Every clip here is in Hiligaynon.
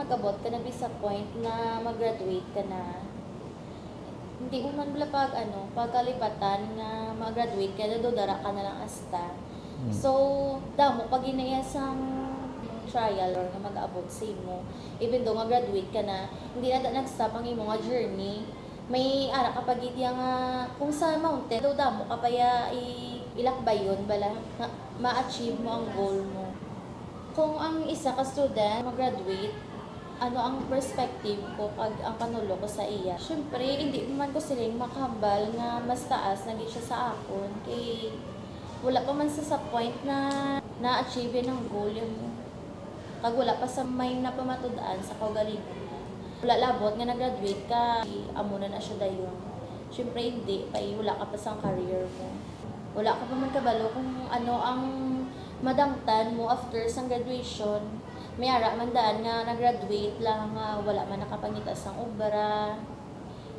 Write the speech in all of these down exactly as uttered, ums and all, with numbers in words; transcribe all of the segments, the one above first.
Kabot ka na bisa point na mag-graduate ka na. Hindi mo man bala pag, ano, pagkalipatan nga mag-graduate ka na, do dara ka na lang asta. Mm. So, damo pa ginaya sang trial or nga mag-abot sa imo. Even though nga graduate ka na, hindi na da nag-stop ang imo nga journey. May ara ka pa gid ya nga, kung sa mountain, do damo ka pa ya i-, ilakbayon bala, nga ma-achieve mo ang goal mo. Kung ang isa ka student mag-graduate, ano ang perspective ko kag ang panulok ko sa iya? Siyempre, hindi man ko siling makahambal nga mas taas na gid siya sa akon. Kay wala pa man sa, sa point na na-achieve yan ang goal yung, kag wala pa sa may napamatud-an sa kaugalingon niya. Wala labot nga nag-graduate ka, amo na na siya dayon. Siyempre, hindi. Kay wala ka pa sa career mo. Wala ka pa man kabalo kung ano ang madangtan mo after sang graduation. May ara man daan nga nag-graduate lang nga wala man nakapangita sang obra.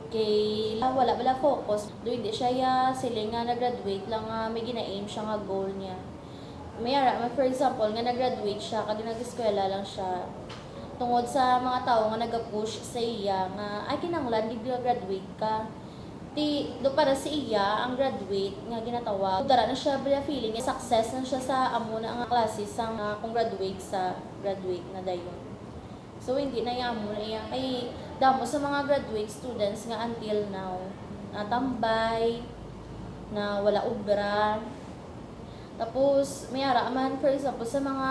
Kay wala bala focus. Do hindi siya ya siling nga nag-graduate lang nga may gina-aim siya nga goal niya. May ara man, for example, nga nag-graduate siya kag nag-eskwela lang siya. Tungod sa mga tawo nga naga-push sa iya nga, "Ay, kinahanglan gid nga graduate ka." Ti, do para sa iya, ang graduate nga ginatawag, dara na siya bala feeling, success na siya sa amo na nga klase sa nga kung graduate sa graduate na dayon. So, hindi na iya amo na iya. Kay damo sa mga graduate students nga until now, natambay, na wala obra. Tapos, may ara man, for example, sa mga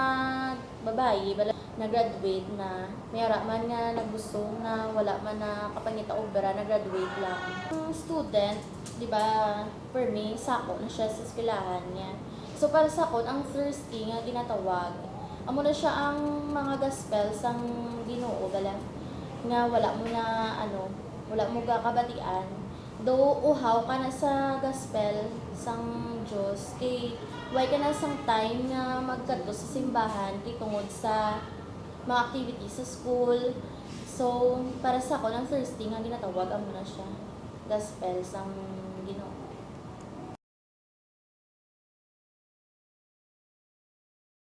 babayi, bala, na-graduate na, may ara man nga nagbusong na wala man nakapangita obra, na-graduate lang. Ang student, di ba, for me, sako na siya sa eskwelahan niya. So, para sa akon, ang thirsty nga ginatawag, amo na siya ang mga gospel sang Ginoo, bala, nga wala mo na, ano, wala mo gakabatian. Though uhaw ka na sa gospel sang Dios, kay way ka na sang time nga magkadto sa simbahan kay tungod sa mga activities sa school. So, para sa akon, ang thirsty nga ginatawag, amo na siya, gospel sang